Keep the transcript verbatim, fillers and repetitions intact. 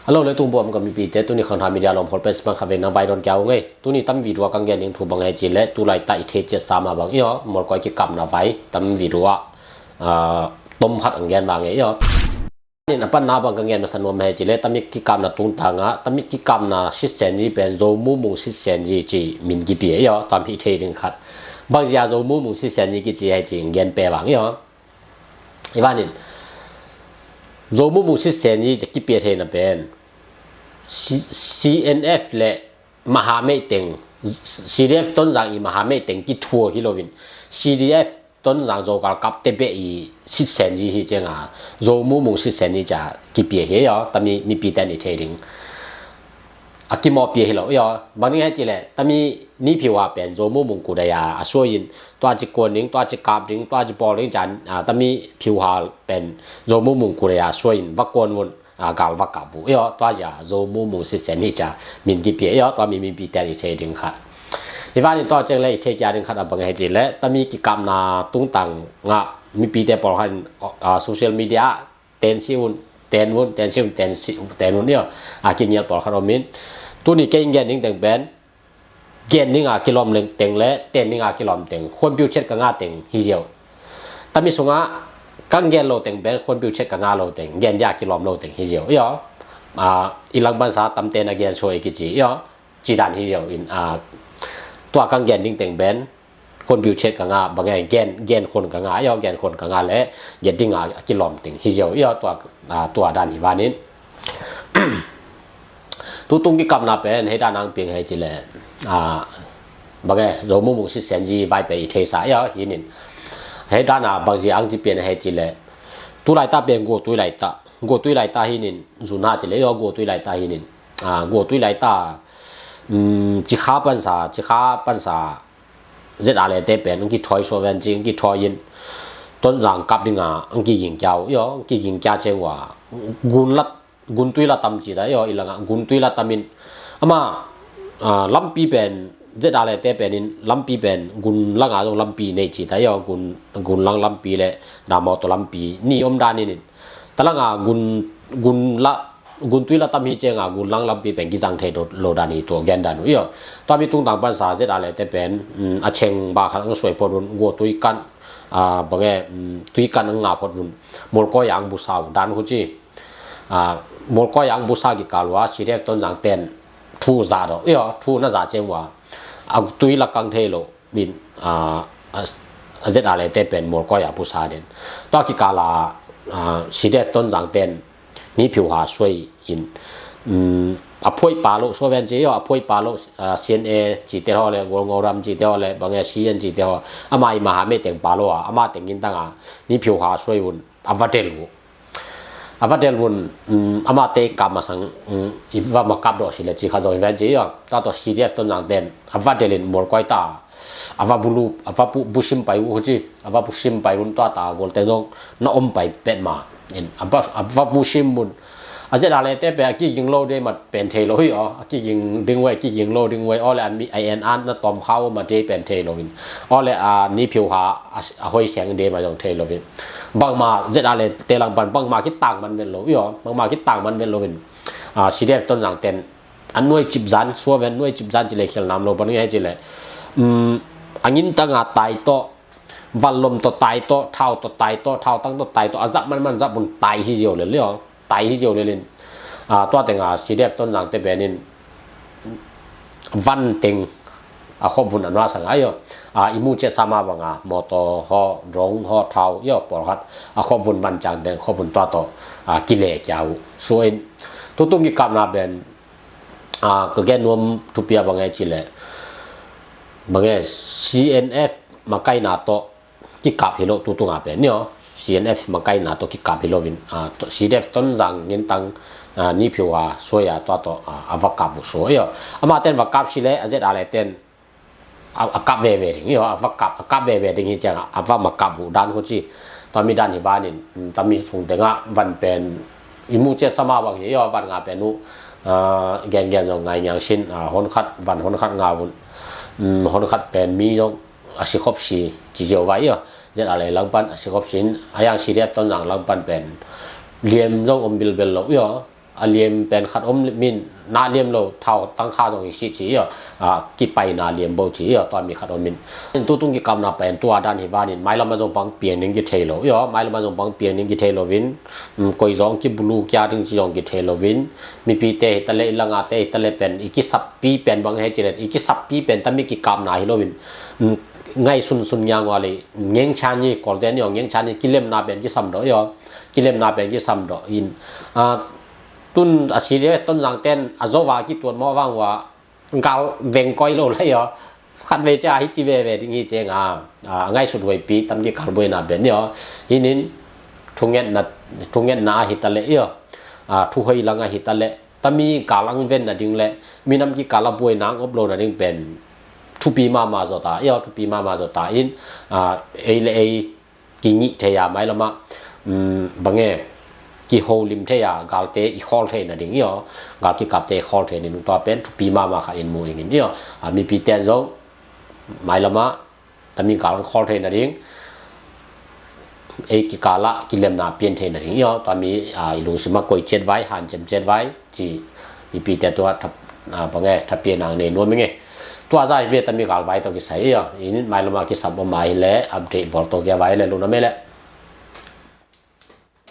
Hello, leitung buam ka mipite, tuni Khang Tha Media lawm khol pen sipang khat vei na vai dawn kia ung ei. Tuni tam video ah kang gen ding thu bang hei ci leh, tu laitak i thei ciat sa mah bang i aw, mualkoi kikapna vai tam video ah, ah, tom khat ang gen bang ei i aw. Nin a panna bang kang gen masa nuam hei ci leh, tam i kikapna tungtang ah, tam i kikapna sitsen zi pen Zo Mu Mung sitsen zi ci min kipia i aw, tam i thei ding khat. Bang zia Zo Mu Mung sitsen zi kici hei ci ang gen pe bang i aw. I vanin Zo Mu Mung sitsen zi ci kipia theina pen C-, CNF le maha meiteng, CDF Tonzang i maha meiteng kithua hi loin, CDF Tonzang Zo galkapte beh i sitsen zi hi cianga, Zo Mu Mung sitsen zi cia kipia hi aw, tam i mipite in i thei ding. A kimawhpia hi lo i aw. Bang ding hei ci leh, tam i Ni Pyu Ha pen Zo Mu Mung kudaya a suai in, tua ci kuan ding, tua ci kap ding, tua ci pawl ding cian, ah, tam i Pyu Ha pen Zo Mu Mung kudaya a suai in, va kuan vun, ah, gal va kap uh i aw, tua zia Zo Mu Mung sitsen hi cia min kipia i aw, tua mi mipite in i thei ding khat. I vanin tua ciang le i thei kia ding khat a bang hei ci leh, tam i kikapna tungtang ah mipite pawl khat in, ah, social media ah ten si un, ten un, ten si un, ten si, ten un i aw, a kingial pawl khat om in. Tuni kei in gen ding teng pen, gen ding a kilawm teng le ten ding a kilawm teng, khuanpiu chet ka nga teng hi ziau. Tam i sungah kang gen lo teng pen khuanpiu chet ka nga lo teng, gen dia kilawm lo teng hi ziau i aw. Ah, i langpan sa tamte na gen suai kici i aw. Ci dan hi ziau in, ah, tua kang gen ding teng pen khuanpiu chet ka nga, bang e, gen, gen khuan ka nga i aw, gen khuan ka nga le gen ding a kilawm teng hi ziau i aw, tua, ah, tua dan hi vanin. Tutung kikapna pen hei dan ang piang hei ci leh, ah, bang e, Zo Mu Mung sitsen zi vai pen i theisa i aw, hi nin. Hei dan a bang zi ang ci pian hei ci leh, tu laitak pen Guatui laitak, Guatui laitak hi nin, zuna ci leh i aw, Guatui laitak hi nin. Ah, Guatui laitak, um, Cikha pansa, Cikha pansa, ZRA le te pen ang kithoi so ven ci, ang kithoi in, Tonzang kap ding a ang kiging kia uh i aw, ang kiging kia ciang ua, gun la, gun tui la tam ci ta i aw, i lang ah gun tui la tam in. Ama, ah, lampi pen, ZRA le te pen in, lampi pen gun lang a zong lampi nei ci ta i aw, gun, gun lang lampi le, na mawtaw lampi ni om dan in in. Talang a gun, gun la, gun tui la tam hi cianga gun lang lampi pen kizang thei lo, lo dan hi tua gen dan uh i aw. Tua mi tungtang pansa ZRA le te pen, um, a cheng ba khat ang suai phot un, Guatui kan, ah, bang e, um, tui kan ang nga phot un, mualkoi ang busa uh dan khu ci. Ah, mualkoi ang busa kikal ua, CDF Tonzang ten thu za do i aw, thu na za ciang ua, a tui la kang thei lo. Min, ah, ah, ZRA le te pen mualkoi a busa den. Tua kikal a, ah, CDF Tonzang ten Ni Pyu Ha suai in, um, a phuai pa lo, suai ven ci i aw, a phuai pa lo, ah, CNA ci te haw le, Gual Ngo Ram ci te haw le, bang e, CN ci te haw, ama i maha meiteng pa lo a, ama teng in tang a, Ni Pyu Ha suai un, a va del uh. A va del vun, um, amate i kap masang, um, i va ma kap dawh si le ci kha zong i ven ci i aw. Tua tawh CDF Tonzang ten a va del in mualkoi ta, a va bulu, a va bu, busim pai uh ci, a va busim pai un tua ta gual teng zong na om pai pet ma. In, a va, a va busim vun. A ZRA le te pe a kiging lo de mat pen thei lo hi aw, a kiging ding wei, kiging lo ding wei, aw le a mi, a en an na tawm khau ma de pen thei lo in. Aw le a Ni Pyu Ha a, a hoi siang de ma zong thei lo in. Bangma ZRA le te langpan, bangma kitang man ven lo i aw, bangma kitang man ven lo in. A, CDF Tonzang ten, a nuai cip zan, suaven nuai cip zan ci le khial nam lo, bang nge hei ci le. Um, a ngin tang a tai tawh, vanlom tawh tai tawh, thau tawh tai tawh, thau tang tawh tai tawh, a zap man man zap un tai hi ziau le le aw. Tai hi ziau lelin. A, tua tenga CDF Tonzang te penin van teng a khop vun a nuasang a i aw. A, i mu ciat sama banga mawtaw haw, drone haw, thau i aw, pawlkhat a khop vun van ciang teng khop vun tua tawh, a, kile kia uh. Suain tutung kikapna pen, a, ka gen nuam thupia bang e ci le. Bang e CNF makaina tawh kikap hi lo tutunga pen ni aw. CNF makaina tawh kikap hi loin, a, CDF Tonzang ngintang, a, Ni Pyu Ha suai a tua tawh, a, a va kap uh suai aw. Ama ten va kap si le a ZRA le ten a, a kap veve ding i aw, a va kap, a kap veve ding hi cianga a va ma kap uh dan khu ci. Tua mi dan hi vanin, um, tua mi sung tenga van pen i mu ciat sama bang hi aw, van nga pen uh, a, gen gen zong ngai ngiang sin, a, hon khat, van hon khat nga vun, um, hon khat pen mi zong a si khop si ci ziau vai i aw. ZRA le langpan a si khop sin, a yang CDF Tonzang langpan pen liam zong om bilbel lo i aw. a liam pen khat om min, na liam lo, thau tangkha zong i sih ci aw, a, kipaina liam bo ci aw, tua mi khat om min. Tutung kikapna pen tua dan hi vanin, mailam a zong bang piang ding kithei lo aw, mailam a zong bang piang ding kithei lo vin, um, koi zong kibulu kia ding ci zong kithei lo vin, mipite hi ta leh, i langate hi ta leh pen, i kisappi pen bang he ci leh, i kisappi pen tami kikapna hi lo vin, um, ngaihsunsun ngiang ua leh, ngengchani, kolte ni aw, ngengchani kilemna pen kisam do aw, kilemna pen kisam do in, a, tun a si le Tonzang ten a zo va kituat mawh vang ua, gal veng koi lo lai aw. Khat vei cia hi ci veve ding hi ciang a, a, ngaihsut huaipi tam kikal buaina pen aw. Hinin thungetna, thungetna a hi ta leh aw, a, thuhoih lang a hi ta leh, tami gal ang venna ding leh, minam kikal a buaina ang op lona ding pen thupi mahmah zaw ta aw, thupi mahmah zaw ta in, a, ei le ei kingih thei a, mailam a, um, bang e, kiholim thei a, galte i khawl theihna ding aw, gal kikapte i khawl theihna ding, tua pen thupi mahmah khat in mu ing in aw. A, mipite zong mailam a tami gal ang khawl theihna ding, ei kikal a kilemna pian theihna ding aw, tua mi, a, i lungsim a koi ciat vai, hanciam ciat vai ci, mipite tua tha, a, bang e, thapiakna nei nuam ing e. Tua zah hi ve, tami gal vai tawh kisai aw. In mailam a kisam om a hi leh, update bawl tawh kia vai leh, lungnuam e leh.